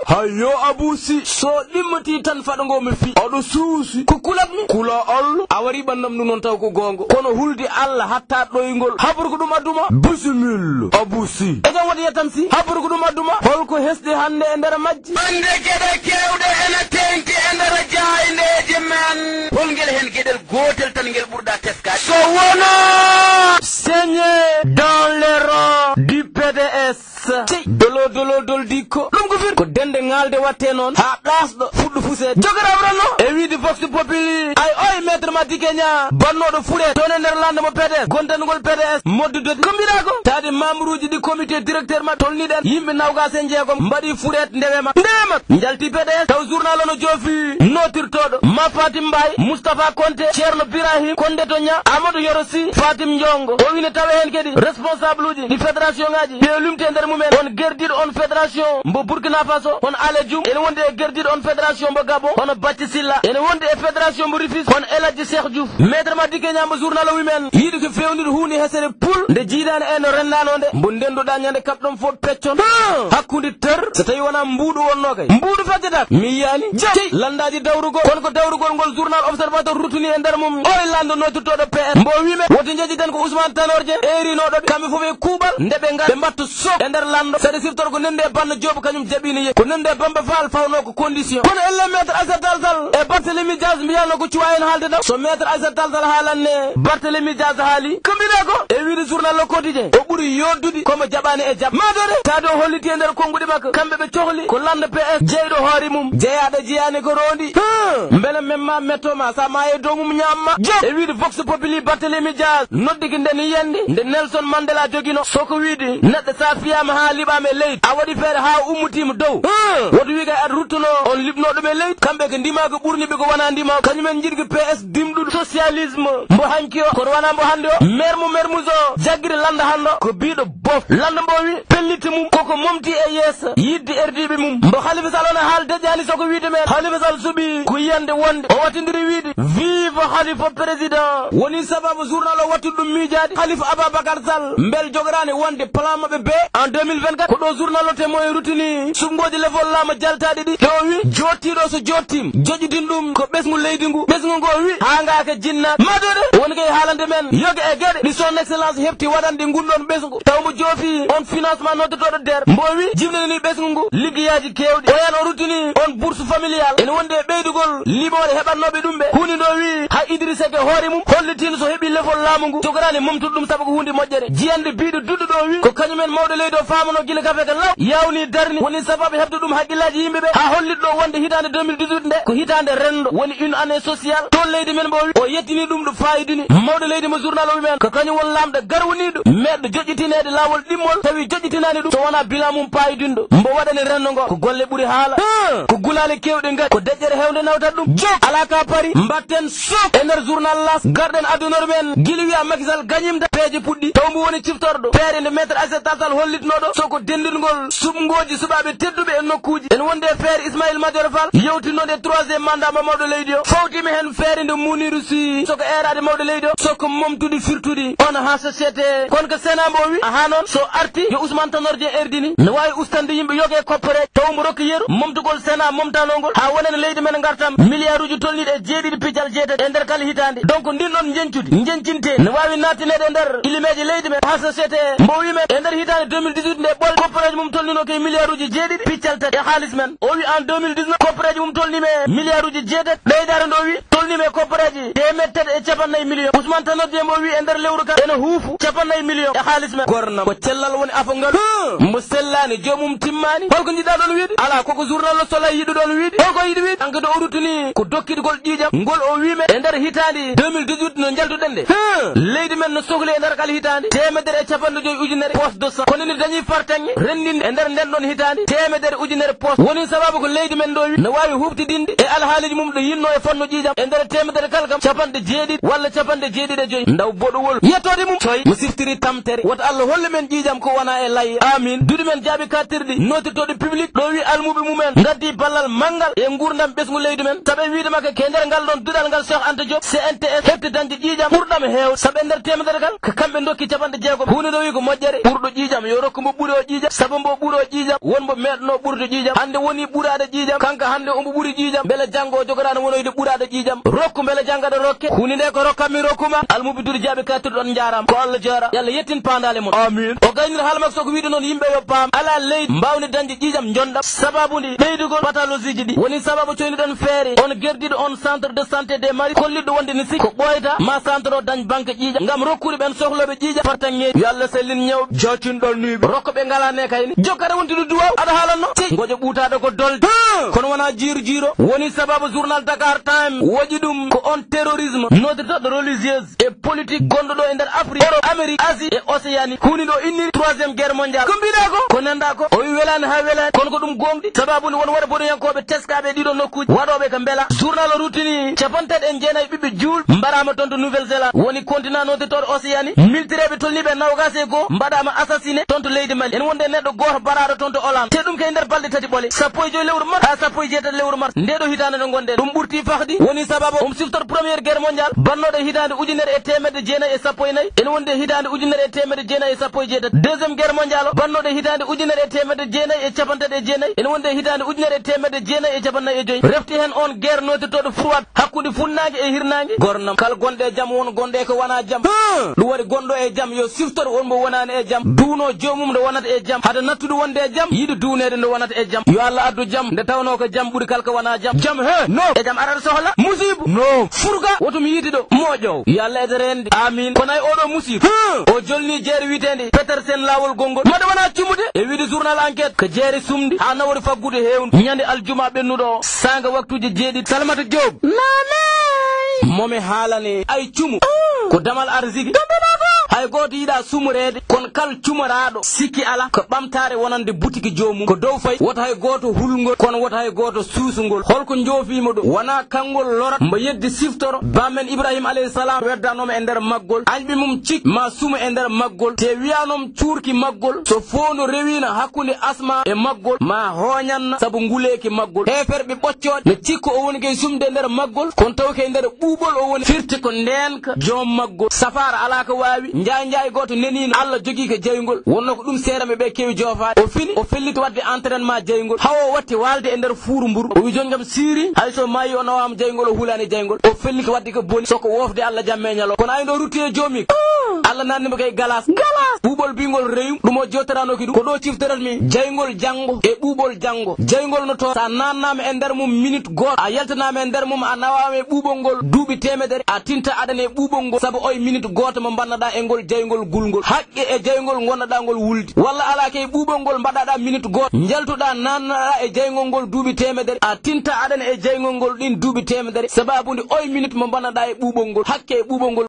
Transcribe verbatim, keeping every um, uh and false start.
Hayyo Abusi. So ɗimmatii tan faɗo ngo mi fi. Aɗo suusi. Ko kulak mi. Kula Allah. A warii ɓanndam ndu noon taw ko goongo. Kono hulde Allah hatta ɗoyngol. Habru ko ɗum adduma. Bisimilla. Abusi. E jam wota yettam si. Habru ko ɗum adduma. Holko hesɗi hannde e nder majji? Bannde geɗe keewɗe ene teeŋti e nder jaayndeeji men. Hol ngel heen geɗel gootel tan ngel ɓurɗa teskaade? So wonaa. Saigné dans les rangs du P D S. Cey, dolo, dolo, dol dikko. Ɗum ko firti ko dende ŋaalde watte noon. Haa ɗaasɗo fuɗɗo fuseede. Jogoraaɓe ronno e wiide Vox Populi. Ay, oy, maître Madické Niang, bannooɗo fuɗeede toon e nder lannda mo P D S, gontangol P D S, moddude. Ko mbiɗaa ko? Taade membre uji ɗi comité directeur maɓɓe tolniiɗen yimɓe noogaas e njeegom mbaɗi fuɗeede ndewe makko. Ndewe makko. Njalti P D S, taw journal o no joofi nootirtooɗo Ma Fatim Mbaye, Moustapha Konté, Ceerno Birahim, Kondeto Niang, Amadou Yoro Sy, Fatim Ndiongo. O wine tawa heen kadi responsable uji ɗi fédération ngaji, ɓe lumti e nder mumen. On gerdiiɗo on fédération mbo Burkina Faso, on Alé Dioum, ene wondi e gerdiiɗo on fédération mbo Gabon, hono Bacci Silla, ene wondi e fédération mbo Rufisque, on El Hadji Cheikh Diouf. Maître Madické Niang mbo journal o wi men, yiɗi ko feewnude huunde hesere pul, nde jiidaani e no renndaano nde, mbo ndennduɗaa ñande kaɓɗon fof peccon. Hakkunde ter, so tawi wonaa mbuuɗu wonnoo kay. Mbuuɗu feccataako. Mi yiyaani. Jam. Cey, lanndaaji dawrugol. Kono ko dawrugol ngol journal Observateur ruttini e nder mum. Oy lanndo nootirtooɗo P S. Mbo wi men, woto njejjiten ko Ousmane Tanor Dieng, erinooɗo ɓe. Kamɓe fof e kuuɓal, nde ɓe ngar-, ɓe mbatta sok e nder lanndo. Saɗa siftor ko nande e Banna Joob, kañum jaɓiino yeeso. Ko nande e Bamba Fall fawnoo ko condition. Kono elle maître Aïssata Tall Sall e Barthélémy Dias mbiyatnoo ko cuwaa heen haalde taw. So maître Aïssata Tall Sall haalanne, Barthélémy Dias haali. Ko mbiɗa ko e wiide journal Le Quotidien, o ɓuri yooɗdude komo jaɓaani e jaɓ. Maadore, taade o holliti e nder konnguɗi makko, kamɓe ɓe cohli ko lanndo P S jeyɗo hoore mum, jeyaaɗo jeyaani ko roondi. Hum, mbele men ma metto ma, sa maayi e dow mum ñaamma. Jom. E wiide Vox Populi, Barthélémy Dias noddiki nden yiyannde nde Nelson Mandela jogino. Soko wiide neɗɗo sa fiyaama haa liɓaama e leydi, a waɗi feere haa ummutiima dow. Hum, woto wi kay aɗa ruttuno on liɓnoo ɗum e leydi. Kamɓe ko ndimaagu ɓurni ɓe ko wonaa ndimaagu. Kañumen njiɗi ko P S dimɗuɗo socialisme. Mbo hanki o, kono wonaa mbo hannde o. Maire mo Mermoz o, jaggiri lannda hannde o, ko biiɗo bof. Lannda mbo wi, pellitte mum, koko momti e yeeso, yiɗde ardiiɓe mum. Mbo Khalifa Sall on e haal deƴƴaani soko wiide men. Khalifa Sall suɓi ko yiyannde wonde. O wattindiri wiide, vive Khalifa président. Woni sababu journal o wattude ɗum miijaade. Khalifa Ababacar Sall, mbel jogoraani wonde plan maɓɓe B en deux mille vingt-quatre? Ko ɗo journal o temo e ruttini suɓngooji lefol laamu jaltaaɗi ɗi. Ɗo wi, jottiiɗo so jottiima, joƴƴitin ɗum ko ɓesngu leydi ngu. Ɓesngu ngo wi, haa ngaaka jinnaɓe. Maadore, woni kay haalande men, yoga e geɗe ɗi son excellence heɓti waɗande ngun ɗon ɓesngu. Taw mbo joofi on financement noddotooɗo der. Mbo wi, jimɗinani ɓesngu ngu liggeyaaji keewɗi. O yan o ruttini on bourse familiale. Ene wondi e ɓeydugol liɓoore heɓannooɓe ɗum ɓe. Huunde ndo wi, hay Idrissa Seck e hoore mum hollitiino so heɓi lefol laamu ngu, jogoraani momtude ɗum sabu ko huunde moƴƴere. Jiyannde biiɗo duɗɗo ɗo wi, ko kañumen mawɗo leydi o faamano gila kafe ka law, yawni darni, woni sababu heɓde ɗum haqqillaaji yimɓe ɓe. Haa hollit ɗo wonde hitaande deux mille dix-huit nde ko hitaande renndo, woni une année sociale. Toon leydi men mbo wi, o yettini ɗum ɗo faayidini. Mawɗo leydi mo journal o wi men, ko kañum won laamɗo garwaniiɗo, meeɗɗo joƴƴitineede laawol ɗimmol, tawi joƴƴitinaani ɗum so wonaa bilan mum paayidinɗo. Mbo waɗani renndo ngo ko golle ɓuri haala. Hum, ko gulaale keewɗe ngari, ko deƴƴere heewnde nawtat ɗum. Jom, alaa ka paari, mbatten sok e nder journal L'As. Garɗen adunor men, gila wiya Macky Sall gañimta, peeje puɗɗi. Taw mbo woni ciftorɗo feere nde maître Aïssata Tall Sall hollitnoo ɗo, soko denndingol suɓngooji suɓaaɓe tedduɓe e nokkuuji. Ene wondi e feere Ismaïla Madior Fall, yewtinoonde e troisième mandat mo mawɗo leydi o. Fawtiima heen feere nde Mounirou Sy, soko eeraade mawɗo leydi o, soko momtude firtude on H C C T. Kono ko Sénat mbo wi, ahaa noon, so arti, yo Ousmane Tanor Dieng ardine, no waawi ustanude yimɓe yoga e kopporeeje. Taw mbo rokki yeru momtugol Sénat momtanoo ngol, haa wonani leydi men ngartam miliyaaruuji tolniiɗi e jeeɗiɗi pijal jeetati e nder kala hitaande. Donc, ndin ɗon njeñcudi, njeñcinte, ne waawi naattineede e nder ilimeeje leydi men. H C C T mbo wi men, e nder hitaande deux mille dix-huit nde, ɓol kopporeeje mum tolnino ko e miliyaaruuji jeeɗiɗi pijal tati e haalis men. O wi, en deux mille dix-neuf, kopporeeje mum tolniima e miliyaaruuji jeetati. Ɓeydaare ndo wi, tolniima e kopporeeje teemeɗɗe tati e cappanɗe nayi miliyon. Ousmane Tanor Dieng mbo wi, e nder lewru ka ene huufu cappanɗe nayi miliyon e haalis men. Gorna, ko cellal woni afo ngalu. Hum, mbo sellaani, joomum timmaani. Holko njiɗɗaa ɗon wiide? Alaa, koko journal Le Soleil yiɗi ɗon wiide. Holko yiɗi wiide? Enquête o ruttini ko dokkitgol ƴiiƴam ngol, o wi men, e nder hitaande deux mille dix-huit no njaltuɗen nde. Hum, leydi men no sohli e nder kala hitaande teemedere e cappanɗe joyi ujunere poste de sang. Kono ene dañi fartaŋŋe renndinde e nder nden ɗon hitaande teemedere ujunere poste. Woni sababu ko leydi men ndo wi, no waawi huuftidinde e alhaaliiji mum ɗo yinnoo e fannu ƴiiƴam. Nder teemedere kala kam, capanɗe jeeɗiɗi walla capanɗe jeeɗiɗi e joy. Ndaw boɗowol. Yettoode mum, coy, mo siftiri tamtere. Wota Allah hollu men ƴiiƴam ko wona e layya. Amin. Duɗi men jaaɓi kattirɗi, nootirtooɗi public, ɗo wi almuɓe mumen, ngaddi ballal manngal e nguurndam ɓesngu leydi men. Saɓe wiide makka ke nder ngal ɗon duɗal ngal Cheikh Anta Diop, C N T S, heɓti dañde ƴiiƴam ɓurɗam heewde. Saɓe nder teemedere kala, ko kamɓe ndokki capanɗe jeegom. Huunde ɗo wi ko moƴƴere, ɓurɗo ƴiiƴam, yo rokku mbo ɓuri o ƴiiƴam, sabu mbo ɓuri o ƴiiƴam, won mbo meeɗno ɓurɗo ƴiiƴam. Hannde woni ɓuraade ƴiiƴam, kanko hannde omo ɓuri ƴiiƴam, mbele janngo o jogoraano wonoyde ɓuraade ƴiiƴam. Rokku mbele jannga ɗo rokke. Huunde nde ko rokkam mi rokkuma. Almuɓe duɗi jaaɓi kattirɗi on njaaraama. Ko Allah jaara. Yo Allah yettin paandaale mon. Amin. O gaynir haala makko so ko wiide noon yimɓe yo paam. Alaa leydi mbaawni dañde ƴiiƴam njonɗam. Sababu ndi ɓeydugol pathologie ji ɗi. Woni sababu coyniɗen feere. On gerdiiɗo on centre de santé des Maris. Kollitɗo wonde ne sikki ko ɓooyata ma centre o dañ banque ƴiiƴam. Ngam rokkude ɓen sohlooɓe ƴiiƴam fartaŋŋeeji. Yo Allah sellin ñawɓe. Joocinɗo niiɓe. Rokko ɓe ngalaa ne kayni. Jokkata wontude duwaaw. Aɗa haalanno. Cey, ngoƴo ɓuutaaɗo ko dolde. Huh. Kono wonaa jiiru jiiro. Woni sababu journal Dakar Time waɗi ɗum ko on terrorisme. Nootirtooɗo religieuse e politique gonɗo ɗo e nder Afrique, Europe, Amérique, Asie e Océanie. Huunde ɗo inniri troisième guerre mondiale. Ko mbiɗa ko? Ko nanda ko? O wi welaani haa welaani. Kono ko ɗum gooŋɗi. Sababu nde won waɗa boɗoyankooɓe teskaaɓe e ɗiɗo nokkuuji. Waɗooɓe ka mbela. Journal o ruttini capanɗe tati e jeenayi ɓiɓɓe juulɓe mbaɗaama toon to Nouvelle-Zélande. Woni continent nootirtooɗo Océanie. Militireeɓe tolniiɓe noogaas e goo mbaɗaama assassiné toon to leydi Mali. Ene wonde neɗɗo gooto baraaɗo toon to Hollande. Te ɗum kay nder balɗe tati ɓole. Sappo e joy lewru mars haa sappo e jeetati lewru mars. Nde ɗo hitaande nde ngonɗen. Ɗum ɓurti fahde. Woni sababu. Omo siftora première guerre mondiale. Bannooɗo hitaande ujunere e teemedde jeenayi e sappo e nayi. Ene wonde hitaande ujunere e teemedde jeenayi e sappo e jeetati. Deuxième guerre mondiale o. Bannooɗo hitaande ujunere e teemedde jeenayi e capanɗe tati e jeenayi. Ene wonde hitaande ujunere e teemedde jeenayi e capanɗe nayi e joy. Refti heen on guerre nootirtooɗo froide. Hakkunde funnaange e hirnaange. Gornam. Kala gonɗo e jam won gonɗo e ko wonaa jam. Huh. Ɗum waɗi gonɗo e jam yo siftor won mo wonaani e jam. Duuno joomum nde wonata e jam. Hade nattude wonde e jam. Yiɗi duuneede nde wonata e jam. Yo Allah addu jam. Nde tawnoo ko jam ɓuri kala ko wonaa jam. Jam he. No. E jam arata sohla. Musiba. No. Furga. Woto mi yiiti ɗo. Moƴƴo. Yo Allah ede rende. Amin. Kono ay oɗo musiba. Huh. O jolni jeere wiiteendi Petersen laawol gonngol. Made wonaa cumude. E wiide journal Enquête. Ko jeere sumdi. Haa nawori faggude heewndu. Ñande aljuma ɓennuɗo. Saanga waktuuji jeeɗiɗi. Salimata Joob. Naanay. Momi haalane ay cumu. Ko damal arziki. Hay gooto yiɗaa sumureede. Kono kal cumoraaɗo. Sikki alaa. Ko ɓamtaare wonande butiki joomum. Ko dow fay. Wota hay gooto hulngol. Kono wota hay gooto suusungol. Holko njoofiima ɗo? Wonaa kanngol lorat. Mbo yeddi siftoro. Baamen Ibrahima alayhi salam. Weddanoma e nder maggol. Añɓi mum cik. Ma sumu e nder maggol. Te wiyanom cuurki maggol. So foondo rewiina hakkunde asma e maggol. Ma hooñanna sabu nguleeki maggol. Heeferɓe ɓoccooɗe. Ne cikko o woni kay sumde nder maggol. Kono taw kay nder ɓuuɓol o woni. Firti ko ndeenka joom maggol. Safaara alaa ko waawi. Njaay njaay gooto neniino. Allah jogii ko jeyngol. Wonno ko ɗum seeramɓe ɓe kewi joofaade. O fini. O felliti waɗde entraînement jeyngol. Hawo o watti waalde e nder fuuru mburu. O wi jooni kam siiri. Hay so maayi o nawaama jeyngol o hulaani jeyngol. O felliti waɗde ko boni. Soko woofde Allah jamme e ñalo. Kono ay ɗo rutti e joomi. Allah nanni mo kay galas. Galas. Ɓuuɓol bingol reyum. Ɗum o jottoranoki ɗum. Ko ɗo ciftorat mi. Jeyngol janngo e ɓuuɓol janngo. Jeyngol no to. Sa nannaama e nder mum minute gooto. A yaltanaama e nder mum a nawaama e ɓuuɓol ngol. Duuɓi teemedere. A tinta aɗan e ɓuuɓol ngol. Sabu oy minute gooto mo mbannaɗa e ngol jeyngol gulngol. Haqqe e jeyngol ngonnoɗa ngol wulde. Walla alaa kay ɓuuɓol ngol mbaɗaɗa minute gooto. Njaltuɗa nannaɗa e jeyngol ngol duuɓi teemedere. A tinta aɗan e jeyngol ngol ɗin duuɓi teemedere. Sababu nde oy minute mo mbannaɗa e ɓuuɓol ngol. Haqqe e ɓuuɓol ngol.